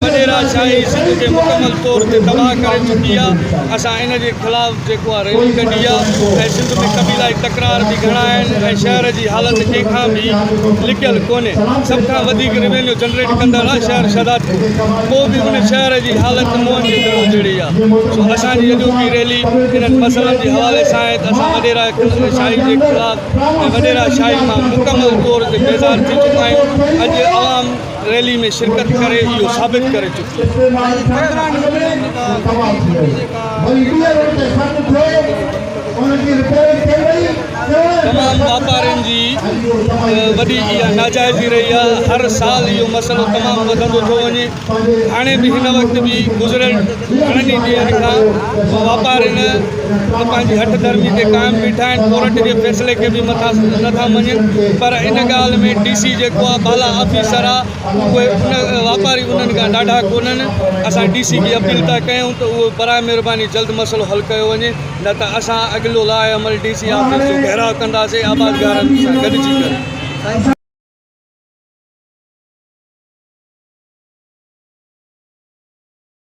وڏيرا شاهي سنڌ کي مڪمل طور تي تباهه ڪري چڪي آ، اسان ان جي خلاف جيڪو آ ريلي ڪڍي آ ۽ سنڌ ۾ قبيلائي تڪرار به گهڻا آهن ۽ شهر جي حالت ڪنهن کان به لڪيل ڪونهي، سڀ کان وڌيڪ ريونيو جنريٽ ڪندڙ آ شهر شهدادپور، پوء به ان شهر جي حالت موهن جي دڙو جهڙي آ، سو اسان جي اڄوڪي ريلي انهن مسئلن جي حوالي سان آهي ته اسان وڏيرا شاهي جي خلاف ۽ وڏيرا شاهي مان مڪمل طور تي بيزار ٿي چڪا آهيون، اڄ عوام. ريلي ۾ شرڪت ڪري اهو ثابت ڪري چڪي آهي. تمام واپارين جي وڏي اها ناجائزي رهي آهي هر سال اهو مسئلو تمام وڌندو ٿو وڃي هاڻي به هن وقت به گذريل گهڻن ئي ڏينهن کان واپارين پنهنجي هٺ ڌرمي تي قائم بيٺا آهن ڪورٽ جي فيصلي کي به مٿان نٿا مڃين پر ان ڳالهه ۾ ڊي سي جيڪو آهي بالا آفيسر آهي اهي ان واپاري انهن کان ڏاڍا ڪونهن اسان ڊي سي کي اپيل ٿا ڪيون ته اهو براء مهرباني جلد مسئلو حل ڪيو وڃي نه ته اسان اڳلو لاء عمل ڊي سي آفيس جو گهيراء ڪنداسين آبادگارن سان گڏجي ڪري.